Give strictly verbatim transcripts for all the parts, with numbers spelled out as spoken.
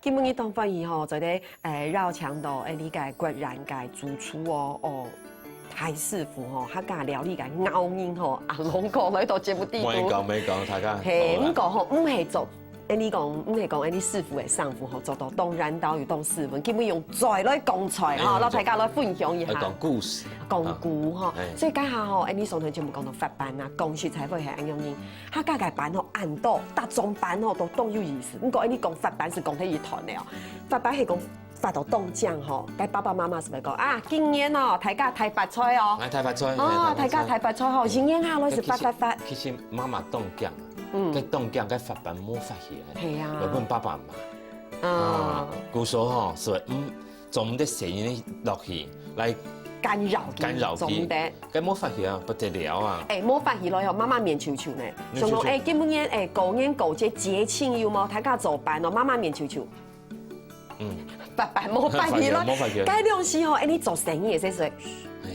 今晡日當歡喜吼，做得，誒，邀請到，誒，這個國人个主廚哦，哦，大師傅吼，客家料理个奧人吼，阿龍哥來到節目當中。莫講，莫講，大家嘿，好啦。毋過吼，毋係做，誒，你講，毋係講，誒，你師傅个師傅吼，做到當然到有當師傅，今晡日用嘴來講菜吼，哎，摎大家來分享一下。來講故事。講古吼，啊，哎。所以這下吼，誒，你上台節目講到發粄啊，講實在話係恁樣呢。 客家个粄吼，恁多，逐種粄吼都當有意思。毋過，誒，你講發粄係講忒一段了哦。發粄係講發到當靚吼，該爸爸媽媽係毋係講啊，今年哦，大家大發財哦。哎，大發財，哦，哎，大發財。大家大發財吼，一年下來係發發發。其實，其實媽媽當驚，嗯。該當驚，該發粄無發起來，係啊。會分爸爸罵。啊。啊，故所吼，係，嗯， 總毋得細人仔落去來干擾佢，干擾佢。總毋得。該無發起來啊，不得了啊。誒，無發起來哦，媽媽面臭臭呢。面臭臭。想講，誒，今晡日，誒，過年過節節慶有無？大家做粄哦，媽媽面臭臭。嗯。發粄無發起來。無發起來，無發起來。該兩時吼，誒，你做生意个時候，哎，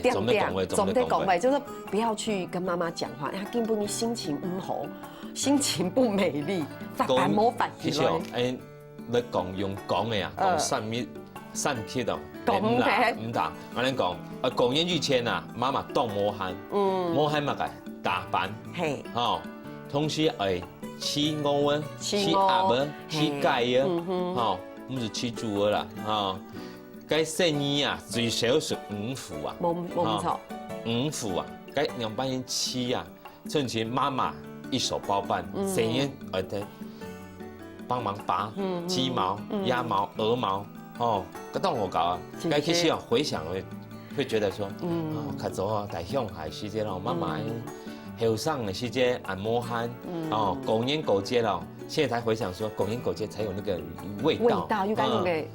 恬恬，總得講話，總得講話。總得講話，就是不要去跟媽媽講話。哎，她今晡日心情毋好，心情不美麗，發粄無發起來。其實哦，哎， 來講用講个啊，呃。講三日、三日哦，講毋得。毋得，毋得。恁樣講，呃，過年以前啊，媽媽當無閒，嗯。無閒麼个？打粄。嘿。吼，同時愛飼鵝啊，飼鵝。飼鴨啊，嘿。飼雞啊，嗯哼。吼，毋係飼豬啊啦，吼。該細人啊，最少係五虎啊，無，無毋著。吼，五虎啊，該仰般樣飼啊？ 趁時媽媽一手包辦，嗯。成員呃，幫忙拔嗯，雞毛、嗯。鴨毛、鵝毛，哦，該當好搞啊。是，該其實啊，是。回想會，會覺得說，嗯。哦，較早啊，在鄉下時節咯，媽媽嗯。後生个時節，恁無閒，嗯。哦，過年過節咯，現在才回想說，過年過節才有那個味道。味道，又該那個嗯。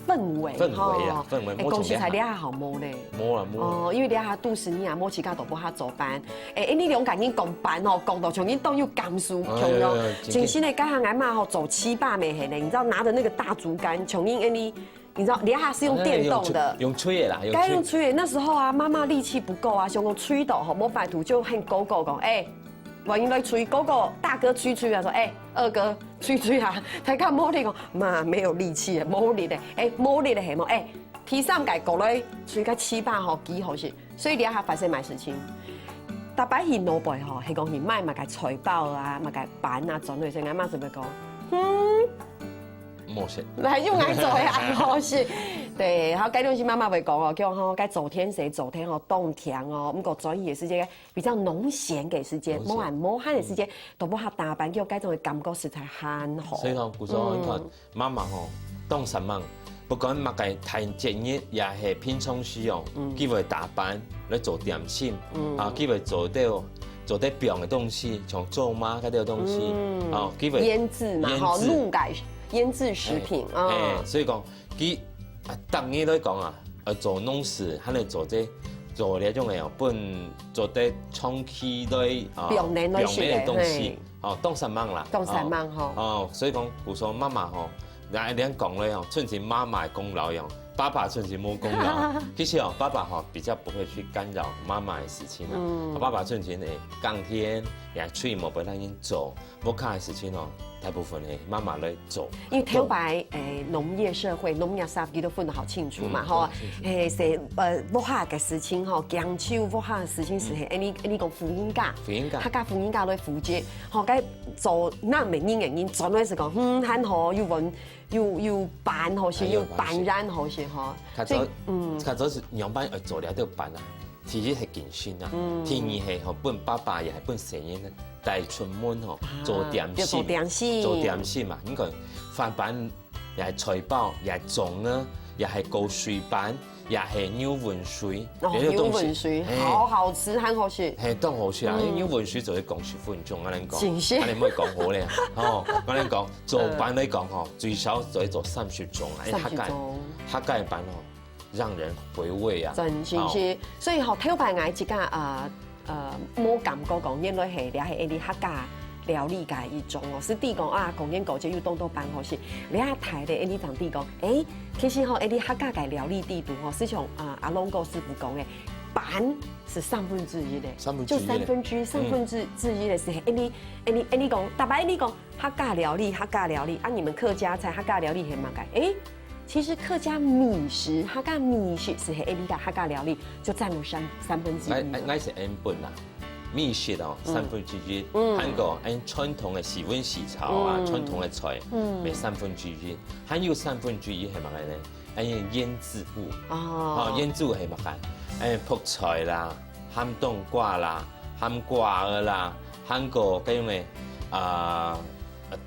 氛圍，氛圍啊，吼。氛圍，誒，講實在，無像這下。這下好無咧。無啊，無啊。哦，因為這下都市人啊，無自家都無法做粄。誒，誒，你兩個人講粄吼，講到像人當有感受共樣。哎呀，真的。真心的，剛剛俺媽吼做粢粑乜係呢，你知道拿著那個大竹竿，像人恁樣，你知道，這下是用電動的。哎，用吹，用吹的啦，用吹。該用吹的，那時候啊，媽媽力氣不夠啊，想講吹到吼，無法度就喊哥哥講，誒， 歡迎來吹，哥哥、大哥吹吹啊，說，誒，二哥吹吹啊，大家無力哦，媽，沒有力氣了，無力了，誒，無力了，係無？誒，第三個過來吹个粢粑吼，幾好勢。所以這下發生麼个事情？逐擺去外背吼，係講去買麼个菜包啊，麼个粄啊，轉來時，俺媽係毋係講，嗯，無事。來，又來做呀，無事。對，好，該東西媽媽會講哦，叫吼，該做天時，做天哦，當甜哦，毋過轉去个時節 比較農閒个時節，無閒無閒个時節，都無法打粄，叫該種个感覺實在還好。所以講，故所你看，嗯。媽媽吼，當煞猛，不管麼个大節日也係平常時哦，嗯。佢會打粄來做點心，嗯。啊，佢會做兜，做兜餅个東西，像做糜該兜東西，嗯。哦，佢會醃製嘛，醃製。吼，滷改，醃製食品，哎，啊。哎，所以講， 佢，啊，逐日來講啊，呃，做農事，還來做這，做這種个哦，分做得長期來，啊，放年來食个，放年个東西，嘿。哦，當煞猛啦，當煞猛吼。哦，哦，所以講，故所媽媽吼，來，恁樣講咧吼，純係媽媽个功勞樣，爸爸純係無功勞。其實哦，爸爸吼，比較不會去干擾媽媽个事情啊。嗯。爸爸純係會耕田，也出去外背恁樣做。 屋下个事情哦，大部分係媽媽來做。因為頭擺，誒，農業社會，農業社會都分得好清楚嘛，嗯，吼。分得清楚。誒，係，呃，屋下个事情吼，講究屋下个事情係，嗯。誒，你，你講婦人家，婦人家。客家婦人家來負責，吼，該做男个人个人，轉來係講，嗯，還好，又穩，又，又粄好勢，哎，又粄然好勢，吼。較早，所以，嗯。較早係仰般愛做了就粄啊。 第一係敬神啊，嗯。第二係吼，分爸爸也係分細人仔帶出門吼，啊，做點心，就做點心。做點心嘛，你看發粄也係菜包，也係粽仔，也係糕水粄，也係牛搵水，哦，這些東西，牛搵水，嘿。好好食，還好食。嘿，當好食啊！嗯。牛搵水做得講十分鐘，恁樣講，真是。恁樣毋會講好咧。吼，恁樣講，做粄來講吼，最少做得做三十鐘啊，因為客家，三十鐘。客家个粄吼， 讓人回味啊。真，真是。哦。所以吼，頭擺𠊎自家，呃，呃，無感覺講，原來係，這係一个客家料理个一種哦。係知講啊，過年過節有當多粄好食，這下大咧，一个正知講，誒，其實吼，一个客家个料理底肚吼，係像，啊，阿龍哥師傅講个，半係三分之一咧，三分之一咧。就三分之一，三分之，之一咧係，恁呢，恁呢，恁呢講，逐擺恁呢講客家料理，客家料理，啊，你們客家菜，客家料理係麼个？誒，其實客家米食，客家米食係恁呢个客家料理，就佔了三，三分之一了。𠊎，𠊎，𠊎係恁本啦，米食哦，嗯。三分之一，嗯。還過，誒，傳統个四炆四炒啊，嗯。傳統个菜，嗯。乜三分之一，還有三分之一係麼个呢？ 還有醃製物。哦。哦，醃製物係麼个？誒，覆菜啦，鹹冬瓜啦，鹹瓜仔啦，還過該種个，啊，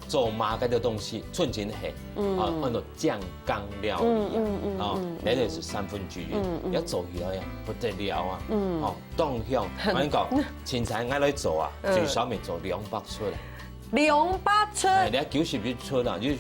做嫲該兜東西，全部係，嗯。啊，安到醬缸料理啊。嗯，嗯，嗯，哦，嗯，該就係三分之一，嗯，嗯。愛做起來啊，不得了啊。嗯。哦，當香，𠊎講，凊彩𠊎來做啊，嗯。最少乜做兩百出來。兩百出？誒，你九十一出啊，就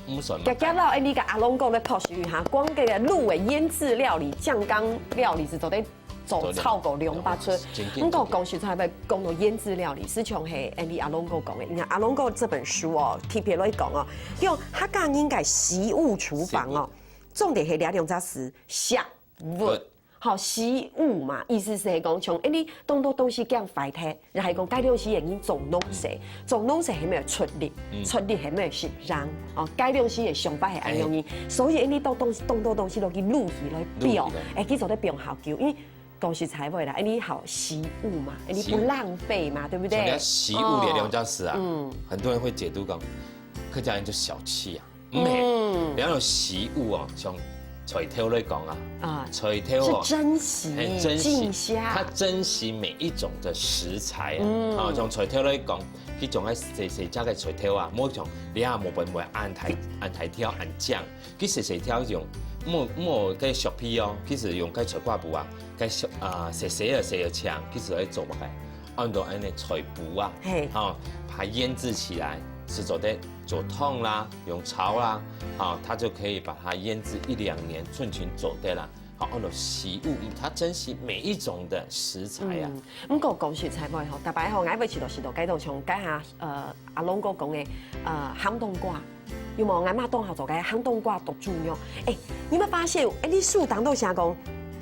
毋算嘛。遽遽摎𠊎俚个阿龍哥來學習一下，光這個滷个醃製料理、醬缸料理係做得做超過兩百出。做兩百，真緊，毋過講實在話，講到醃製料理，就像係𠊎俚阿龍哥講个，你看阿龍哥這本書哦，特別來講哦，用客家人个食物廚房哦，食物。重點係這兩隻字，食物。好，食物嘛，意思係講，像𠊎俚當多東西驚壞忒， 也係講該量時个人做農事，嗯。做農事係無出力，嗯。出力係無食營，哦，該量時个想法係恁樣个，哎。所以𠊎俚當，當，當多東西落去滷起來放，滷起來。誒，佢做得放較久，因為講實在話啦，𠊎俚好惜物嘛，𠊎俚不浪費嘛，惜物。對不對？像你看惜物這兩隻字啊，哦。嗯。很多人會解讀講，客家人就小氣啊。 毋係，嗯。你愛用惜物哦，像菜頭來講啊，啊，菜頭哦，是珍惜，很珍惜，敬惜。他珍惜每一種的食材啊。嗯。啊，像菜頭來講，佢種个細細隻个菜頭啊，無像你啊，無分會恁大，恁大條，恁靚。佢細細條種，無，無該削皮哦，其實用該菜瓜布啊，該削，啊，細細个，細个青，其實來做麼个？ 安到恁呢菜脯啊，嘿。哦，把它醃製起來，是做得做湯啦，用炒啦，哦，他就可以把它醃製一兩年，盡情做得啦。好，安到惜物，嗯，他珍惜每一種的食材啊。嗯，毋過講實在話吼，逐擺吼，𠊎每次都係到該種像該下，呃，阿龍哥講个，呃，鹹冬瓜， 有無？𠊎媽當好做个鹹冬瓜剁豬肉。誒，你有沒有發現，誒，你書當中寫講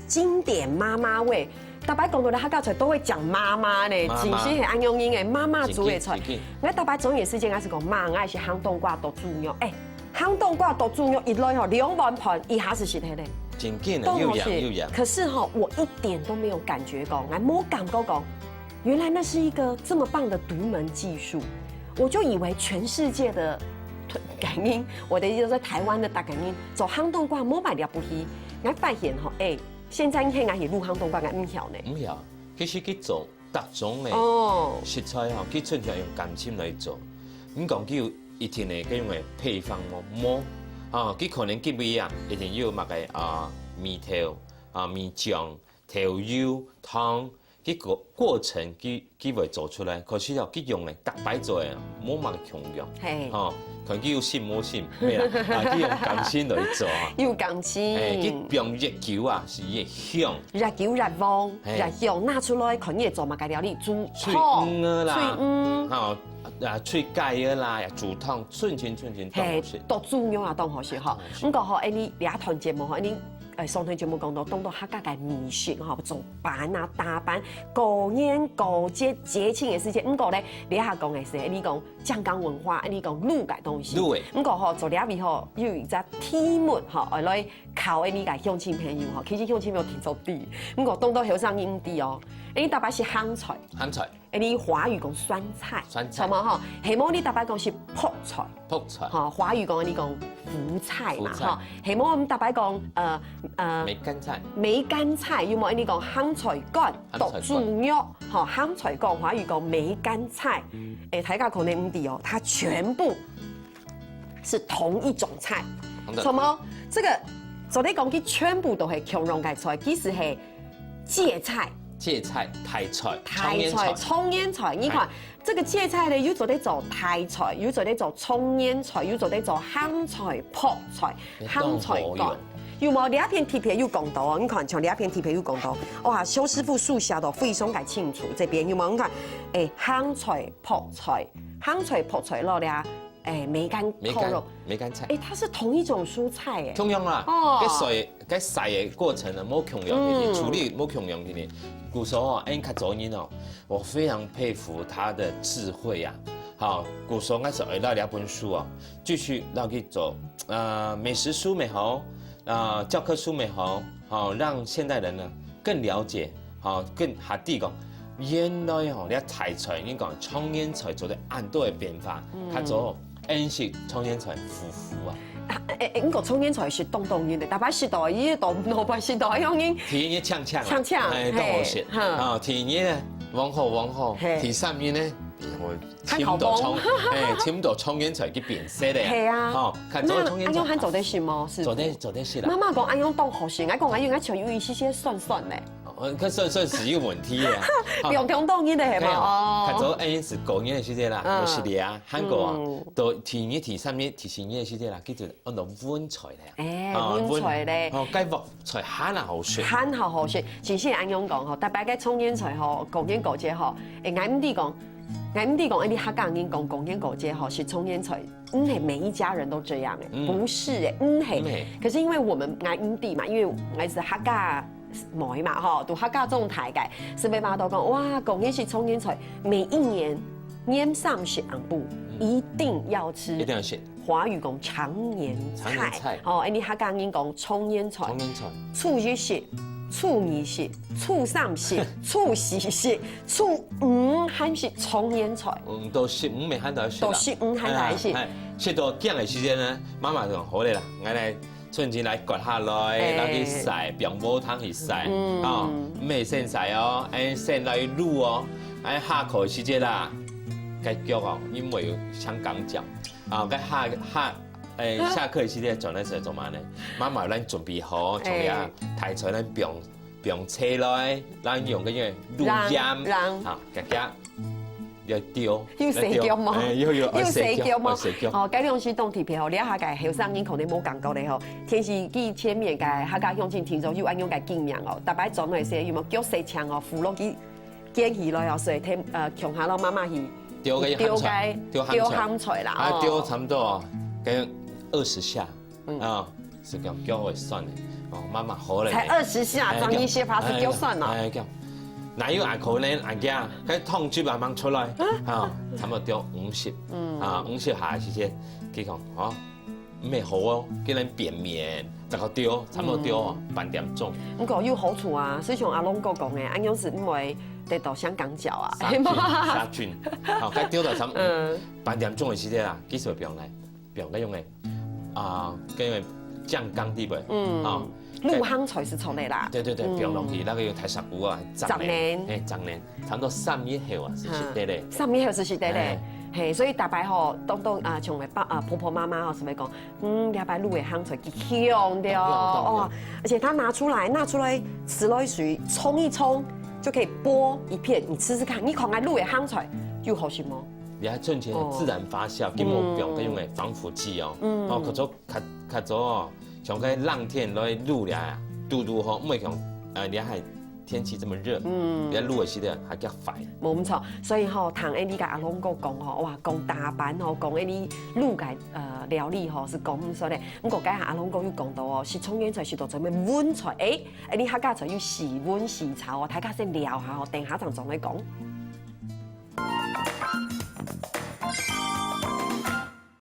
經典媽媽味，逐擺講到客家菜都會講媽媽呢，媽媽。真係係恁樣个媽媽煮个菜。真緊，真緊。𠊎逐擺中午時間，𠊎係講媽，𠊎係鹹冬瓜剁豬肉。誒，鹹冬瓜剁豬肉一來吼，兩碗飯一下就食忒咧。真緊啊，當好食。又鹹又鹹。可是吼，我一點都沒有感覺講，𠊎無感覺講， 原來那是一個這麼棒的獨門技術，我就以為全世界的客家人，我的意思說台灣的客家人，做鹹冬瓜無賣了不起。𠊎發現吼，誒，現在你喊𠊎去滷鹹冬瓜，𠊎毋曉呢。毋曉，其實佢做各種个，哦，食材吼，佢純粹用感情來做。你講佢有一定个該種个配方無？無，啊，佢可能今晡日啊，一定有麼个啊，米條啊，米醬， 豆油、糖，佢過，過程佢，佢會做出來，可是哦，佢用个，逐擺做个，無麼个共樣。嘿。吼，看佢有信無信，毋係啦，啊，佢用感情來做啊。有感情。嘿，佢放越久啊，係越香。越久越旺，嘿。越香，拿出來看你會做麼个料理，煮湯，炊魚仔啦，炊魚。吼，啊，炊雞仔啦，煮湯，全全全全當好食。嘿，剁豬肉啊，當好食吼。當好食。毋過吼，誒，你這段節目吼，誒，你 誒，上段節目講到，當多客家个美食吼，做粄啊、打粄，過年、過節、節慶个時節。毋過咧，這下講个係，你講醬缸文化，你講滷个東西。滷个。毋過吼，做這位吼，有一隻題目吼，愛來考𠊎俚个鄉親朋友吼。其實鄉親朋友聽著知，毋過當多後生人毋知哦。誒，你逐擺食鹹菜。鹹菜。 誒，你華語講酸菜，酸菜。著無吼？係無你逐擺講係覆菜，覆菜。吼，華語講你講福菜嘛，福菜。吼，係無你逐擺講，呃，呃，梅乾菜。梅乾菜，有無？你講鹹菜乾，鹹菜乾。剁豬肉，吼，鹹菜乾，華語講梅乾菜。誒，大家可能毋知哦，它全部 是同一種菜。同一種。什麼？這個，做得講佢全部都係共樣个菜，其實係芥菜。芥菜、大菜、大菜、蔥菸菜。蔥菸菜，你看，哎。這個芥菜呢，又做得做大菜，又做得做蔥菸菜，又做得做鹹菜、覆菜、哎，鹹菜乾。當好用。有無？這片特別有講到哦，你看，像這片特別有講到，哇，蕭師傅書寫到非常个清楚，這邊有無？你看，哎，鹹菜、覆菜，鹹菜、覆菜落了。哎，梅干扣肉。梅干，梅干菜。哎，它是同一种蔬菜哎。同样啦，哦。該洗，該洗个過程呢，無共樣个，嗯。處理無共樣个。故所哦，恁較早人哦，我非常佩服他的智慧啊。好，故所𠊎就愛拿這本書哦，繼續拿去做，呃，美食書也好，呃，教科書也好，好，讓現代人呢更了解，好，更好地講，原來吼，這大菜，你講長年菜做得恁多个變化，嗯。較早 恁食長年菜苦苦啊。啊，哎，哎，你講長年菜係當當人个，逐擺食到，伊都，逐擺食到，因為第一日嗆嗆啊，嗆嗆，哎，當好食。嘿，哈。啊，第二日呢，往後，往後，嘿。第三日呢，我尋到長，還好忙。哎，尋到長年菜去變色个。嘿啊。哦，較早个長年菜。那恁樣還做得食嗎？師傅？做得，做得食啦。媽媽講恁樣當好食，𠊎講恁樣，𠊎就有一些些酸酸个。 哦，該算，算係一個問題啊。哈。放當多日个係無？對啊，哦。較早恁樣係過年个時節啦，嗯。無食个啊，還過啊，嗯。到第二、第三日、第四日个時節啦，叫做安到溫菜咧。哎，啊，溫菜咧。溫，哦，該鑊菜還好食。還好好食，真係恁樣講吼，逐擺个長年菜吼，過年過節吼，哎，𠊎毋知講，𠊎毋知講，哎，你客家人講過年過節吼，食長年菜，毋係每一家人都這樣哎，嗯。不是哎，毋係。毋係。可是因為我們，𠊎毋知嘛，因為𠊎係客家 妹嘛吼，都客家種大个，所以媽都講，哇，過年食長年菜，每一年年三十暗晡，嗯。一定要吃。一定要食。華語講長年菜。長年菜。哦，哎，你客家人講長年菜。長年菜。初一食，初二食，初三食，初四食，初五還食長年菜。嗯，到十五也還在食啦。到十五還在食。哎，哎，食到驚个時間呢，媽媽就講，好咧啦，𠊎來 趁錢來割下來，哎。拿去曬，放鑊湯去曬，嗯。啊，毋係先曬哦，愛先來滷哦，愛下課時節啦，該腳哦，因為有香港腳，啊，該下，下，哎，下課時節轉來時做麼呢？媽媽咱準備好，從呀，哎。大菜咱放，放切來，咱用个那個滷鹽，讓，讓。啊，夾夾。 要丟，又洗腳嗎？哎，又，又，又洗腳嗎？愛洗腳，愛洗腳。哦，該兩時當特別哦，這下个後生人可能無感覺咧吼。電視機前面个客家鄉親聽眾有恁樣个經驗哦，逐擺轉來時有無腳洗淨哦，扶落去，撿起來哦，所以添，呃，共下摎媽媽去丟个鹹菜，丟該，丟鹹菜。丟鹹菜啦，啊，哦。丟差不多哦，該二十下。 嗯。啊，係講腳會痠个。哦，媽媽好咧。才二十下，哎，張醫師怕係腳痠哦。哎，哎，講，哪有恁可能，恁樣，該痛就慢慢出來。啊，差不多五十。嗯。啊，五十下時間，佢講，哦，毋係好哦，叫人變面，再過丟，差不多丟哦，嗯。半點鐘。毋過有好處啊，就像阿龍哥講个，恁樣係毋會得到香港腳啊。殺菌，殺菌。好，該丟到差不多，嗯。半點鐘个時間啊，繼續放來。 放該用个，啊，該用个醬缸底背，嗯，啊，滷香菜係錯个啦。對對對，嗯。放落去，該个用大石牯啊，十年，十年。哎，十年，差不多三日後啊，係食得咧。哈，三日後係食得咧。哎。嘿，所以逐擺吼，當當啊，像个爸啊，婆婆媽媽吼，係毋係講，嗯，這擺滷个香菜幾香的哦，當香，當香。哇，而且它拿出來，拿出來，食落去水沖一沖，就可以剝一片，你吃吃看，你看看滷个香菜有好食無？ 你還賺錢，哦。自然發酵，根本毋用該用个防腐劑哦。嗯。哦，較早，較，較早哦，像該冷天來滷咧，堵堵吼，毋會像，呃，你還天氣這麼熱，嗯。你滷个時節還較快。無毋著，所以吼，聽恁呢个阿龍哥講吼，哇，講打扮吼，講恁呢滷个，呃，料理吼，係講毋煞咧。毋過，該下阿龍哥有講到哦，食長年菜食到做咩溫菜，誒， 哎，你客家菜有四炆四炒哦，大家先尞下哦，等下正轉來講。